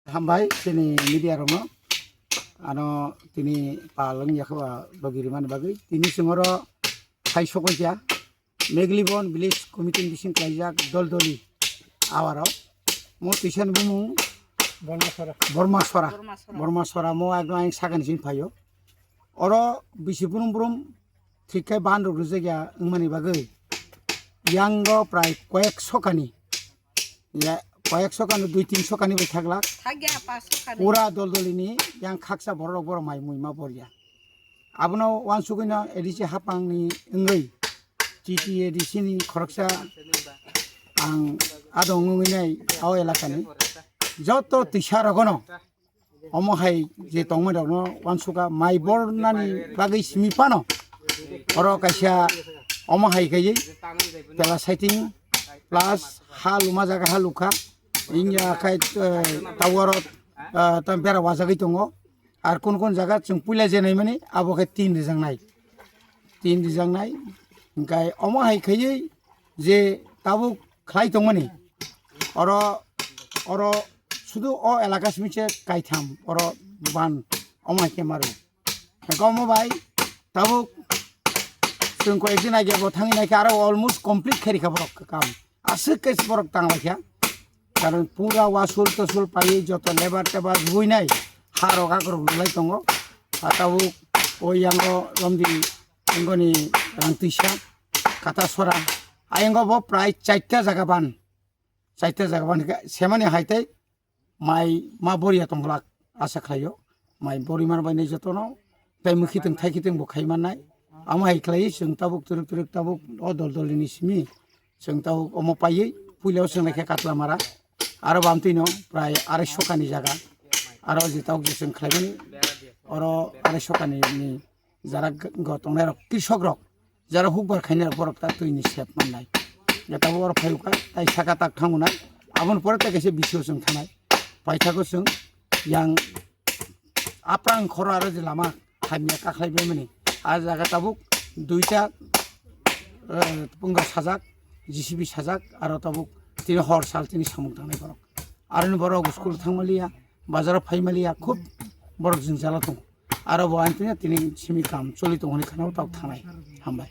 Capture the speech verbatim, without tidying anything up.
Hambai chini media rokno, ano tini pal wngya khe ba logi rimani bagwi. Tini chwng oro hai sokoi kha Meglibon village committee ni bising klaijak Doldoli awaro. Mo twisani bumung Bormasora. Bormasora. Bormasora. Bormasora mo ekdom ayang sakani sini phaio. Oro bisi brum brum thik khe ban rok rijak ya wngmani bagwi. Yango prai koyek sokani. Ya, koyek sokani, dui tin sokani bai thaglak. Thagya pas sokani. Pura Doldoli ni yang khaksa borok rok borok mai mui ma borya. Abono wansugwino A D C hapang ni wngwi T T A D C ni khoroksa ang adong wngwi nai o elaka ni joto twisa rogono omo hai je tongmani rokno wansukha mai bornani bagwi simi phano oro kaisa omo hai khaiwi pela saiting plus ha luma jaga ha lukha wngya khai, eh, tower o, eh, tam bera wajagwi tongo. Ar kun kun jaga chwng puila je naimani abo khe tin rijaknai, tin rijaknai. Hingkai omo hai khaiwi je tabuk khlai tongmani oro, oro sudu o elaka simi se kaitham oro ban omo hai khe maru. Hingkai omo bai tabuk chwng koi ekdin age bo thangwi naikhe aro almost complete khairikha borok kam. Aswk khe borok tanglaikha. Karon pura wasul tosul paiwi joto lebar tebar buinai ha rok akrok rwlai tongo. Tabuk o yango romdi wngoni rang twisa kata sora. Ayongo bo prai chaita jaga ban. Chaita jaga ban hwnkhe semani hai tei mai ma boriya tongglak asa khlaio. Mai bori man bai nai jotono tei mwkhitwng thaikitwng bo khai mannai. Amo hai khlaiwi chwng tabuk twrwk twrwk tabuk o Doldoli ni simi chwng tabuk omo paiwi puila o chwng naikha Katlamara. Aro bamtwi no prai arai sokani jaga. Aro je tabuk je chwng khlaimani oro arai sokani ni jara go tongnai rok, krisok rok, jara hukbar khainai rok, borok ta twi ni sep mannai. Jeta bo oro phai kha, tai saka tak thango nai, aboni pore tai kaisa B C O chwng thanai. Paithago chwng yang aprang khoro aro je lama hamya kakhlai bai mani. A jaga tabuk duita, eh, punga sajak, J C B sajak, aro tabuk tini hor sal tini samung tangnai borok. Aroni borok school thangmaliya, bazaro phaimaliya, khub borok jwngjalo tongo. Aro bo ang tini, tini simi kam choli tongo hwnwi khana tabuk thangnai. Hambai.